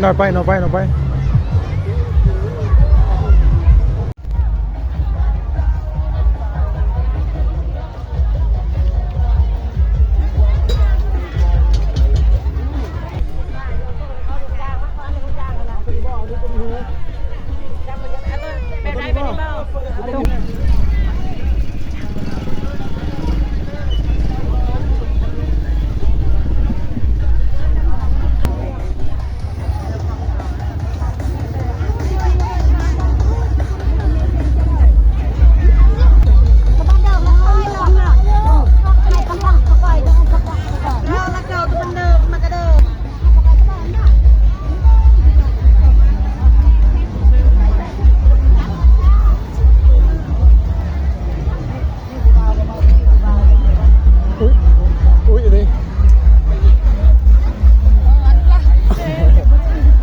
ໜ້ອຍໄປ ໜ້ອຍໄປ ໜ້ອຍໄປ.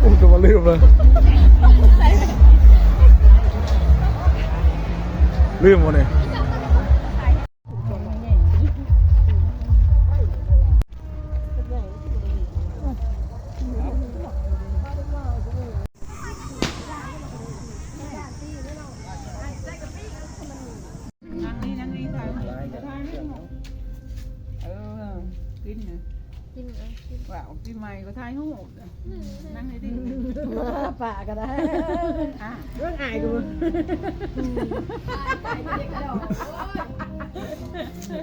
ອຸ້ຍ ກະວ່າລືມເລີຍ ລືມບໍ່ນີ້. ນັ່ງນີ້ ນັ່ງນີ້ ຖ່າຍຮູບ ເອີ ກິນນະ ກິນ ເອົາ ກິນ ວ່າອອກປີໃໝ່ກໍຖ່າຍຮູບ ນັ່ງໃຫ້ດີ ປາກະໄດ້ ອ່າ ເບິ່ງອາຍກະບໍ່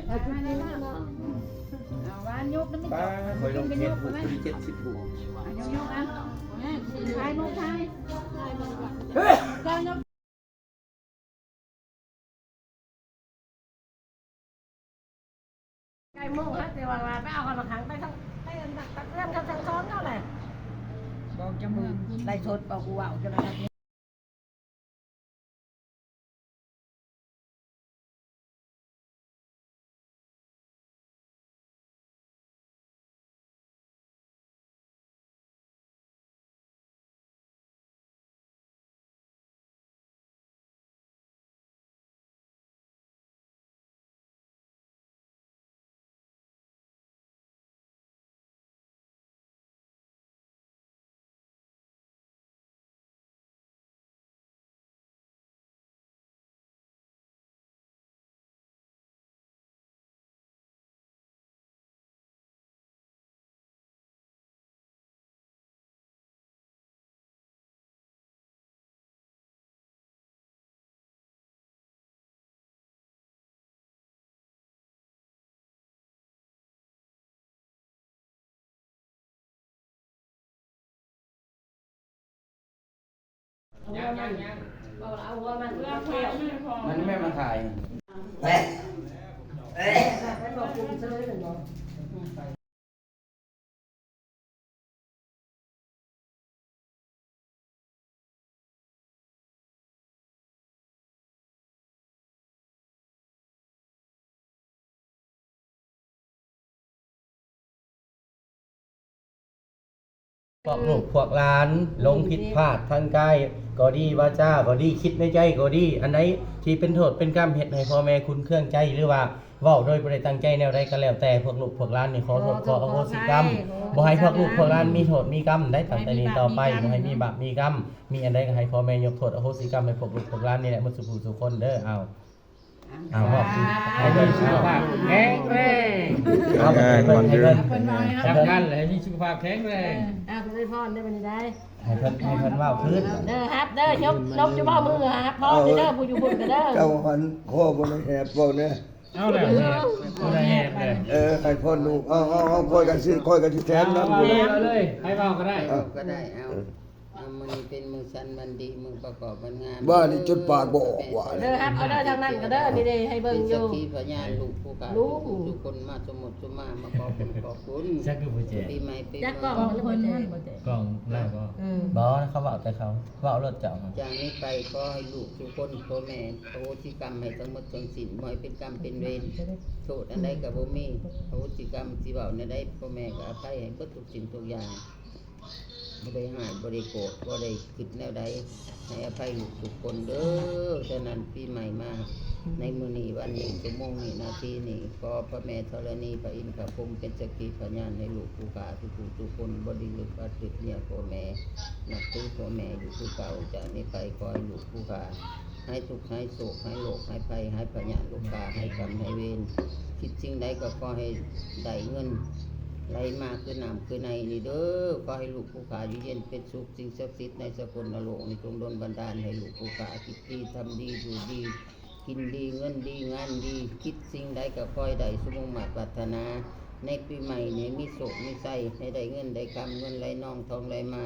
ເອົາ ຫວານ ຍົກນຳ ປາ ຂ້ອຍລົງເຟສບຸກ ເຈັດສິບ ຜູ້ ອ່ະ ຍົກໆ ອ່ະ ຖ່າຍ ມຸກ ຖ່າຍ ຖ່າຍ ມຸກ ຖ່າຍ ຍົກ ໄກ່ໂມງຫັ້ນ ແຕ່ວ່າ ວ່າໄປເອົາເຂົ້າມາຂັງໄປທາງ ໄປອັນຕັກເຕືອນເຂົາ ທາງຊ່ອງເຂົາແຫຼະ ບອກຈະເມືອງ ໄລສົດ ບອກກູເວົ້າຈະ ມັນແມ່ນມາຖ່າຍ. ພວກລູກພວກຫຼານ ລົງຜິດພາດທາງກາຍກໍດີ ວາຈາກໍດີ ຄິດໃນໃຈກໍດີ ອັນໃດທີ່ເປັນໂທດເປັນກຳ ເຮັດໃຫ້ພໍ່ແມ່ຂຸນເຄືອງໃຈ ຫຼືວ່າເວົ້າໂດຍບໍ່ໄດ້ຕັ້ງໃຈແນວໃດກໍແລ້ວແຕ່ ພວກລູກພວກຫຼານນີ້ຂໍໂທດ ຂໍອະໂຫສິກຳ ບໍ່ໃຫ້ພວກລູກພວກຫຼານມີໂທດມີກຳໃດ ຕັ້ງແຕ່ນີ້ຕໍ່ໄປ ບໍ່ໃຫ້ມີບາບມີກຳ ມີອັນໃດກໍໃຫ້ພໍ່ແມ່ຍົກໂທດອະໂຫສິກຳໃຫ້ພວກລູກພວກຫຼານນີ້ແຫຼະ ໝົດສູ່ຜູ້ສູ່ຄົນເດີ. ເອົາ ເອົາ ໃຫ້ເພິ່ນສຸຂະພາບແຂງແຮງ ເອົາ ໃຫ້ເພິ່ນ ໃຫ້ເພິ່ນ ສຳຄັນແຫຼະ ໃຫ້ມີສຸຂະພາບແຂງແຮງ. ເອີ ເອົາ ເພິ່ນອວຍພອນໄດ້ບັດນີ້ໄດ໋ ໃຫ້ເພິ່ນ ໃຫ້ເພິ່ນເວົ້າຄືນເດີ ຮັບເດີ ຍົກ ຍົກຢູ່ບໍ່ມື ຮັບພອນເດີ ຜູ້ຢູ່ພຸ້ນກະເດີ ເຈົ້າຫັ້ນ ຂໍບໍ່ໄດ້ແຮບເວົ້າແດ່. ເອົາແລ້ວ ບໍ່ໄດ້ແຮບເດີ ເອີ ໃຫ້ພອນລູກ ເອົາ ເອົາ ເອົາ ຂ້ອຍກະຊິ ຂ້ອຍກະຊິແທນນຳ ເອົາ ເອົາເລີຍ ໃຜເວົ້າກະໄດ້ ເອົາ ກະໄດ້ ເອົາ ເອົາ ມື້ນີ້ເປັນມື້ສັນວັນດີ ມື້ປະກອບວັນງາມ ວ່ານີ້ຈົນປາກບໍ່ອອກວ່າ ເດີ ຮັບເອົາເດີ ທາງນັ້ນກະເດີ ນີ້ເດ້ ໃຫ້ເບິ່ງຢູ່ ເປັນສັກຂີພະຍານ ລູກຜູ້ກະ ລູກ ທຸກຄົນມາສົມມຸດສົມມາ ມາຂໍບຸນຂໍຄຸນ ຈັກຄືບໍ່ແຈກ ປີໃໝ່ປີໃໝ່ ຈັກກ່ອງ ກ່ອງລະບໍ່ ເອີ ບໍ່ ເຂົາເວົ້າແຕ່ເຂົາ ເວົ້າໂລດເຈົ້າ ຈາກນີ້ໄປຂໍໃຫ້ລູກທຸກຄົນ ພໍ່ແມ່ ອະໂຫສິກຳໃຫ້ທັງໝົດທັງສິ້ນ ບໍ່ໃຫ້ເປັນກຳເປັນເວນ ໂທດອັນໃດກະບໍ່ມີ ອະໂຫສິກຳ ຊິເວົ້າແນວໃດ ພໍ່ແມ່ກະອະໄພໃຫ້ເບິດທຸກສິ່ງທຸກຢ່າງ. ບໍ່ໄດ້ຮ້າຍ ບໍ່ໄດ້ໂກດ ບໍ່ໄດ້ຄິດແນວໃດ ໃຫ້ອະໄພລູກທຸກຄົນເດີ. ສະນັ້ນ ປີໃໝ່ມາໃນມື້ນີ້ ວັນນີ້ ຊົ່ວໂມງນີ້ ນາທີນີ້ ຂໍພະແມ່ທໍລະນີ ພະອິນ ພະພົມ ເປັນສັກຂີພະຍານ ໃຫ້ລູກຜູ້ຂ້າທຸກຜູ້ທຸກຄົນ ບໍ່ໄດ້ລຶກວ່າຕຶກເມຍພໍ່ແມ່ ນັບຖືພໍ່ແມ່ຢູ່ຄືເກົ່າ. ຈາກນີ້ໄປ ຂໍໃຫ້ລູກຜູ້ຂ້າ ຫາຍທຸກ ຫາຍໂສກ ຫາຍໂລກ ຫາຍໄພ ຫາຍພະຍາດໂລກາ ຫາຍກຳ ຫາຍເວນ. ຄິດສິ່ງໃດກໍຂໍໃຫ້ໄດ້ເງິນໄຫຼມາຄືນ້ຳຄືໃນນີ້ເດີ. ຂໍໃຫ້ລູກຜູ້ຂ້າຢູ່ເຢັນເປັນສຸກ. ສິ່ງສັກສິດໃນສາກົນນະໂລກນີ້ ຈົ່ງດົນບັນດານໃຫ້ລູກຜູ້ຂ້າຄິດດີ ທຳດີ ຢູ່ດີ ກິນດີ ເງິນດີ ງານດີ. ຄິດສິ່ງໃດກໍຂໍໃຫ້ໄດ້ສົມມຸ່ງມາດປາດຖະໜາ. ໃນປີໃໝ່ນີ້ ມີໂຊກມີໄຊ ໃຫ້ໄດ້ເງິນໄດ້ຄຳ ເງິນໄຫຼນອງ ທອງໄຫຼມາ.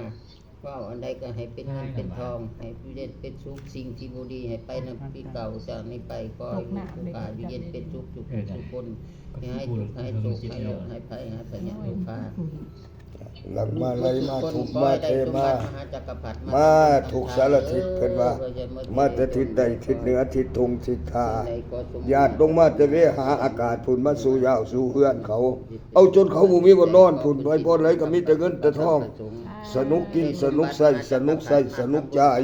ເວົ້າອັນໃດກໍໃຫ້ເປັນເງິນເປັນທອງ ໃຫ້ຢູ່ເຢັນເປັນສຸກ. ສິ່ງທີ່ບໍ່ດີໃຫ້ໄປນຳປີເກົ່າ. ຈາກນີ້ໄປ ຂໍໃຫ້ລູກຜູ້ຂ້າຢູ່ເຢັນເປັນສຸກທຸກຄົນ ຢ່າໃຫ້ທຸກໃຫ້ໂສກໃຫ້ໂລກໃຫ້ໄພໃຫ້ພະຍາດໂລກາ. ຫຼັງມາໄຫຼມາທຸກມາເທມາ ມາທຸກສາລະທິດ ເພິ່ນວ່າ ມາແຕ່ທິດໃດ ທິດເໜືອ ທິດທຸ່ງ ທິດທ່າ ຫຍາດລົງມາແຕ່ເວຫາອາກາດພຸ້ນ ມາສູ່ຢາວສູ່ເຮືອນເຂົາ. ເອົາຈົນເຂົາບໍ່ມີບ່ອນນອນພຸ້ນ ໄປບ່ອນໃດກໍມີແຕ່ເງິນແຕ່ທອງ ສະໜຸກກິນ ສະໜຸກໃຊ້ ສະໜຸກໃຊ້ ສະໜຸກຈ່າຍ.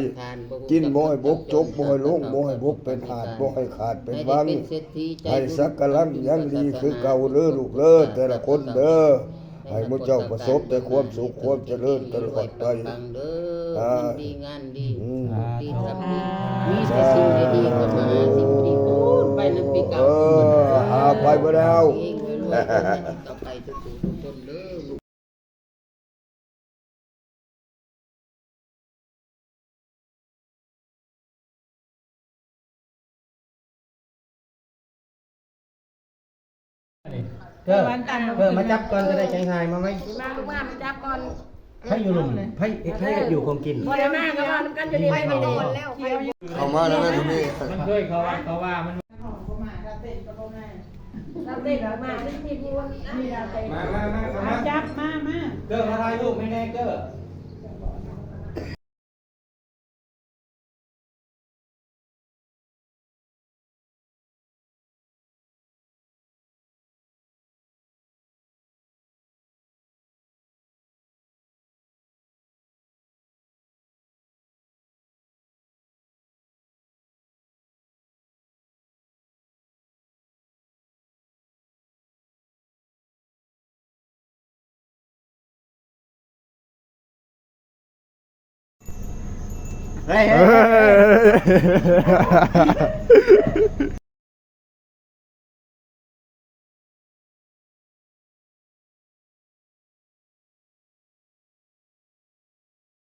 ກິນບໍ່ໃຫ້ບົກ ຈົກບໍ່ໃຫ້ລົງ ບໍ່ໃຫ້ບົກເປັນຫາດ ບໍ່ໃຫ້ຂາດເປັນວັງ ໃຫ້ສັກກະລັງຍັງດີຄືເກົ່າເດີລູກເດີ ແຕ່ລະຄົນເດີ. ໃຫ້ໝູ່ເຈົ້າປະສົບແຕ່ຄວາມສຸກຄວາມຈະເລີນຕະຫຼອດໄປ. ເອີ ເງິນດີງານດີ ອືມ ດີທຳດີ ມີແຕ່ສິ່ງດີໆເຂົ້າມາຫາ ສິ່ງດີໆ ໄປນຳປີເກົ່າ. ເອີ ຫາໄປບໍ່ແລ້ວ ເຮງໆ ລວຍໆ ຕໍ່ໄປທຸກໆຄົນເດີ. ເກີ ເກີ ມາຈັບກ່ອນກໍໄດ້ ຈັ່ງຖ່າຍມາໄວ້. ມາ ມາ ມາຈັບກ່ອນ. ໃຜຢູ່ລຸ່ມ ໃຜ ໃຜຢູ່ຄົງກິນ ບໍ່ໄດ້ມາກໍມານຳກັນຢູ່ນີ້. ໄປໄປແລ້ວ ເຂົ້າມາແລ້ວແມ່ນ ມັນເຄີຍເຂົ້າວັດເຂົ້າວາ ມັນ ມາ ມາ ມາ ມາ ມາ ຈັບ ມາ ມາ ເກີ ມາຖ່າຍຮູບໃຫ້ແດ່ ເກີ. ເຮີ້ຍ ເຮີ້ຍ ເຮີ້ຍ ເຮີ້ຍ ເຮີ້ຍ.